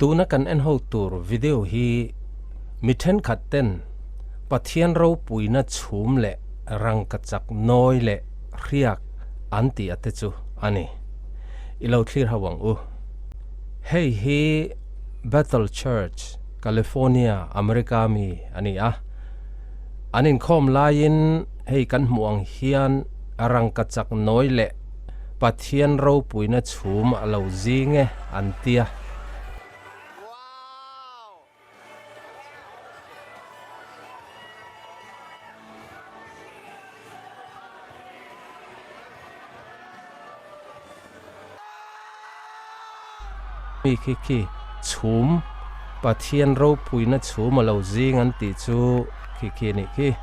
Tuna kan en ho tur video hi mi thenkhat ten Pathian ropuina chhum leh rangkachak nawi leh hriak an tih a te chu a ni. I lo thlir ho ang u. Hei hi Bethel Church, California, America mi a ni a. An inkhawm laiin hei kan hmuh ang hian rangkachak nawi leh Pathian ropuina chhum a lo zing e an tia. Mi khi khi chhum Pathian ropuina chhum a lo zing an tih chu khi khi a nih khi.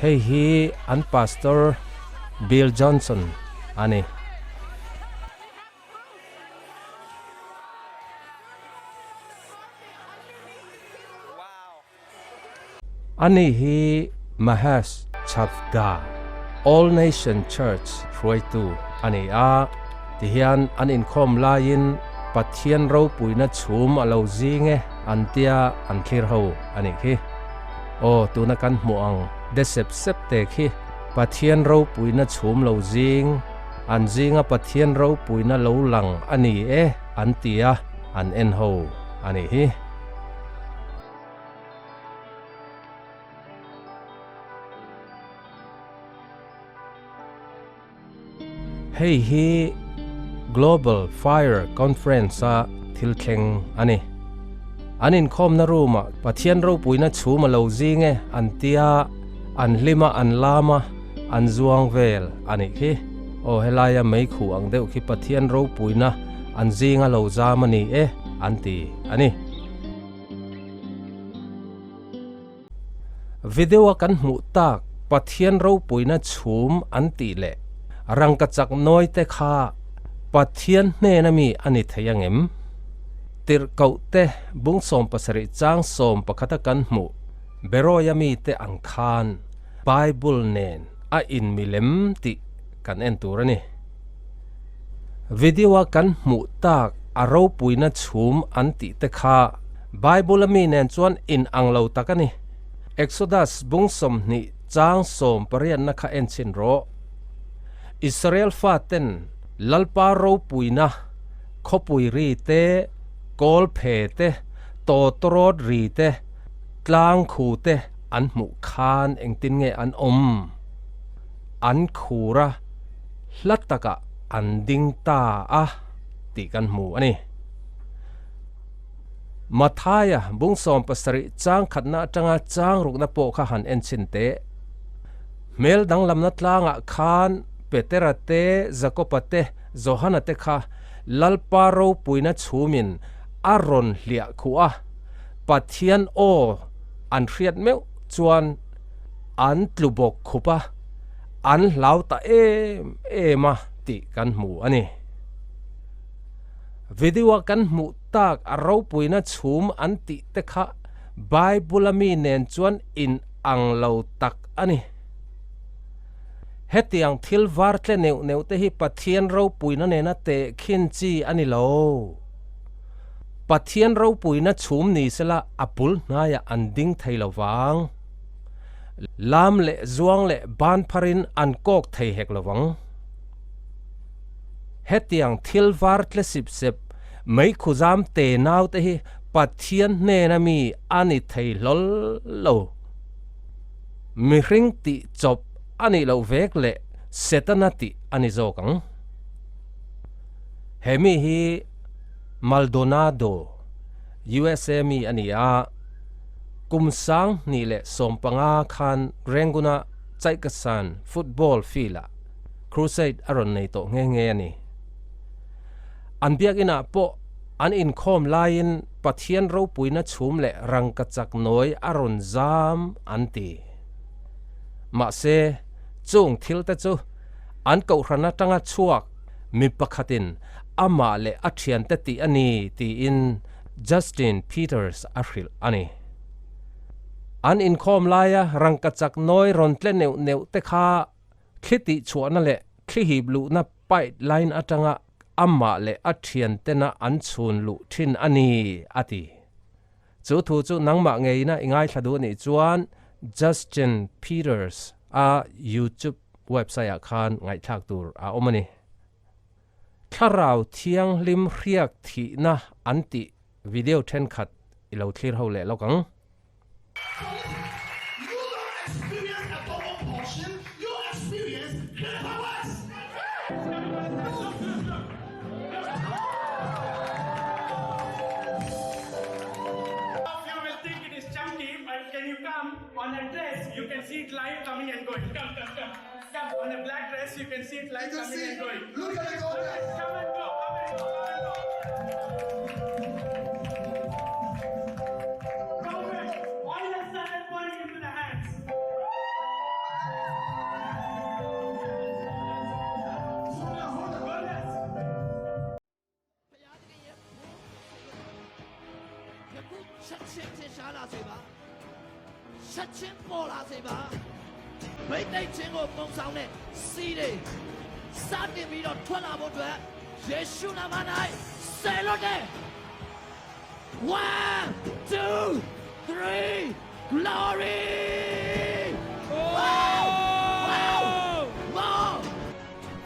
Hei hi an Pastor Bill Johnson a ni. Ani hi Mahesh Chavda, All Nation Church hruaitu a ni a, tihian an inkhawm laiin Pathian ropuina chhum a lo zing e an tia an thlir ho a nih khi. Aw, tuna kan hmuh ang de sep sep te khi Pathian ropuina chhum lo zing, an zinga Pathian ropuina lo lang a ni e an tia an en ho a nih hi. Hei hi Global Fire Conference-a thil thleng a ni. An inkhawmna room-ah Pathian ropuina chhum a lo zing e an tia, an hlim a, an lam a, an zuang vel a nih khi. Aw helaia mei khuh ang deuh khi Pathian ropuina an zinga lo zam a ni e an ti a ni. Video-a kan hmuh tak Pathian ropuina chhum an tih leh rangkachak nawi te kha Pathian hnena mi a ni thei ang em? Tirhkoh te bung 70 chang 11 a kan hmuh Beroia mite ang khan Bible nen a inmilem tih kan en tur a ni. Video-a kan hmuh tak a ropuina chhum an tih te kha Bible-a mi nen chuan inang lo tak a ni. Exodus bung 20 chang 18-na kha en chhin rawh. Israel faten Lalpa ropuina khawpui ri te, kawl phe te, tawtawrawt ri te, tlang khu te an hmuh khan engtin nge an awm? An khur a. Hla takah an ding ta a tih kan hmu a ni. Mathaia bung 70 chang khatna atanga chang rukna pawh kha han en chhin teh. Hmel danglamna tlangah khan Petera te, Jakoba te, Johana te kha Lalpa ropuina chhumin a rawn hliah khuh a, Pathian aw an hriat meuh chuan an tlu bawk khup a. An hlau ta em em a tih kan hmu a ni. Video a kan hmuh tak a ropuina chhum an tih te kha Bible a mi nen chuan in ang lo tak a ni. Hetiang thil var tle neuh neuh te hi Pathian ropuina nena tehkhin chi a ni lo. Pathian ropuina chhum ni sela a bul hnaiah an ding thei lo vang. Lam leh zuang leh ban pharin an kawk thei hek lo vang. Hetiang thil var tle sip sep, mei khuzam te nau te hi Pathian hnena mi a ni thei hlawl lo. Mihring tih chawp a nih loh vek leh Setana tih a ni zawk ang. He mi hi Maldonado, USA mi a ni a. Kum 2015 khan Rangoon-a Chaikasan football field-ah crusade a rawn nei tawh nghe nghe a ni. An biakinah pawh an inkhawm laiin Pathian ropuina chhum leh rangkachak nawi a rawn zam an ti. Mahse, chung thilte chu an kohhran atanga chhuak mi pakhatin amah leh a thiante tih a ni tiin Justin Peters a hrilh a ni. An inkhawm laia rangkachak nawi rawn tle neuh neuh te kha thli tihchhuahna leh thli hip luhna pipe line atanga amah leh a thiantena an chhun luh thin a ni, a ti. Chu thu chu nangmah ngeina i ngaithla duh anih chuan Justin Peters a YouTube website ah khan ngaihthlak tur a awm a ni. Thlarau Thianghlim hriak thihna an tih video thenkhat i lo thlir ho leh lawk ang.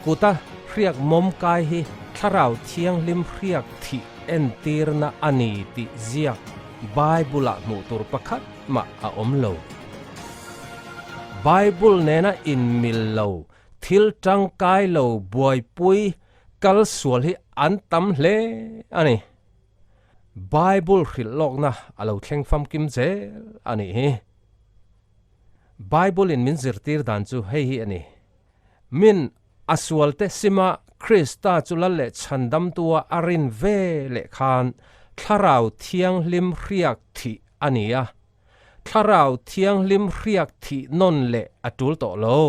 Kuta hriak mawm kai hi Thlarau Thianghlim hriak thih entirna a ni tih ziak Bible-ah hmuh tur pakhat mah a awm lo. Bible nena inmil lo, thil tangkai lo buaipui kal sual hi an tam hle a ni. Bible hrilh lawkna a lo thleng famkim zel a nih hi. Bible-in min zirtir dan chu hei hi a ni. Min a sualte sima Krista chu lal leh chhandamtua a rin ve leh khan Thlarau Thianghlim hriak thih a ni a. Thlarau Thianghlim hriak thih nawn leh a tul tawh lo.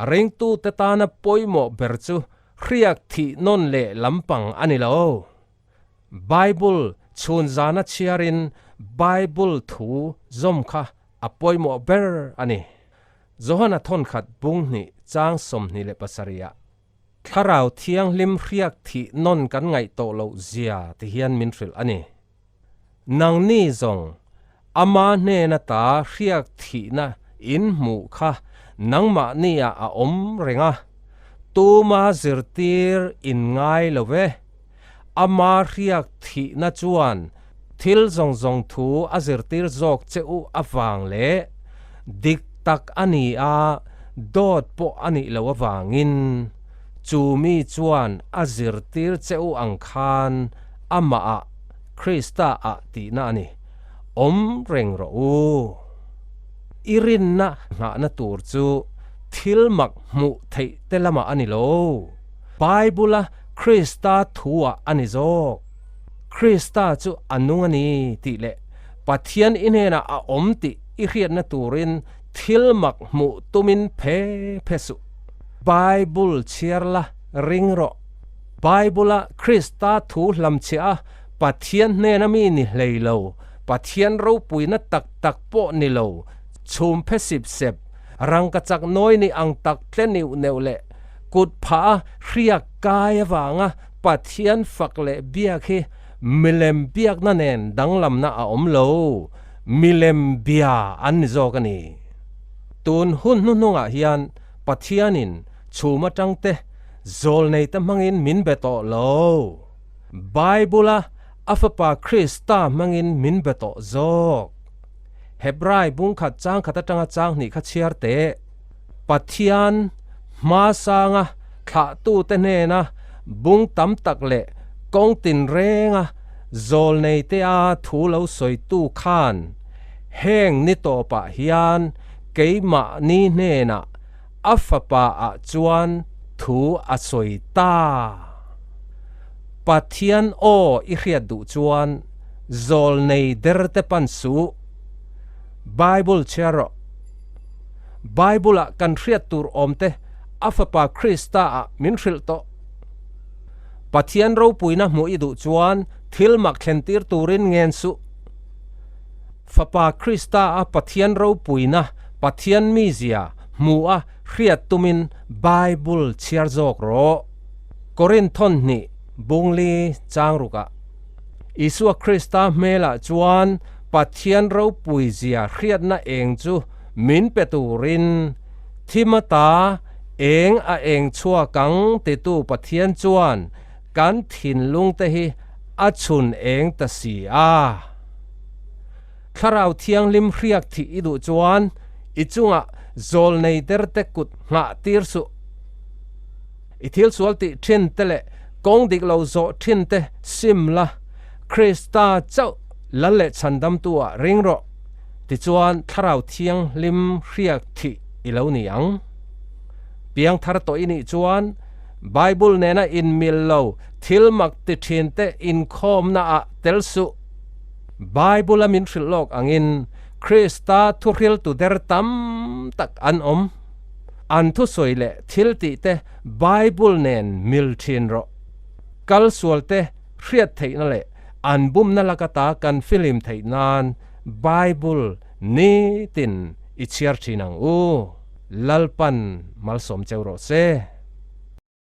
A ringtute tana pawimawh ber chu hriak thih nawn leh lampang a ni lo. Bible chhun zana chhiarin Bible thu zawm kha a pawimawh ber a ni. Johana thawnkhat bung hnih chang 27 ah Thlarau Thianghlim hriak thih nawn kan ngaih tawh loh zia ti hian min hrilh a ni. Nangni zawng ama hnena ta hriak thihna in hmuh kha nangmahniah a awm reng a, tuma zirtir in ngai lo ve. Ama hriak thihna chuan thil zawng zawng thu a zirtir zawk che u avang leh dik tak a ni a, dawt pawh a nih loh avangin chu mi chuan a zirtir che u ang khan amahah Krista-ah tihna a ni. Awm reng rawh u. I rinna nghahna tur chu thil mak hmuh theih te lamah a ni lo. Bible-a Krista thu-ah a ni zawk. Krista chu a nung a ni tih leh Pathian i hnenah a awm tih i hriatna turin thil mak hmuh tumin phe phe suh. Bible chhiar la, ring rawh. Bible-a Krista thu hlamchhiah a Pathian hnena mi ni hlei lo, Pathian ropuina tak tak pawh ni lo, chhum phe sip sep, rangkachak nawi ni ang tak tle neuh neuh leh kut phah a hriak kai avanga Pathian fak leh biak hi milem biakna nen danglamna a awm lo, milem bia an ni zawk a ni. Tun hun hnuhnungah hian Pathianin chhum atangte Zawlneite hmangin min be tawh lo. Bible-a a Fapa Krista hmangin min be tawh zawk. Hebrai bungkhat changkhat atanga chang hnih kha chhiar teh. Pathian hmasanga thlahtute hnena bung tam tak leh kawng tinrenga zawlneitea thu lo sawitu khan heng ni tawpah hian keimahni hnenah A fapa ah chuan thu a sawi ta. Pathian aw i hriat duh chuan zawl nei der te pan suh. Bible chhiar rawh. Bible ah kan hriat tur awm te a fapa Krista ah min hrilh tawh. Pathian ropuina hmuh i duh chuan thil mak thlen tir turin ngen suh. Fapa Krista a Pathian ropuina, Pathian mizia, hmu a hriat tumin Bible chhiar zawk rawh. Korinthon hnih bungli chang rukah Isua Krista hmelah chuan Pathian ropuizia hriatna eng chu min pe turin thim ata eng a eng chhuak ang titu Pathian chuan kan thinlungte hi a chhun eng ta si a. Thlarau Thianghlim hriak thih i duh chuan i chungah zawlnei derte kut nghah tir suh. I thil sual tih thin te leh kawng dik lo zawh thin te sim la, Krista chauh lal leh chhandamtu ah ring rawh. Tichuan Thlarau Thianghlim hriak thih i lo ni ang. Piangthar tawh i nih chuan Bible nena inmil lo thil mak ti thin te inkhawmna ah tel suh. Bible a min hrilh lawk angin Krista thuhriltu der tam tak an awm. An thusawi leh thil tih te Bible nen mil thin rawh. Kal sual te hriat theihna leh an bumna lak ata kan filim theih nan Bible nitin i chhiar thin ang u. Lalpan malsawm cheu rawh se.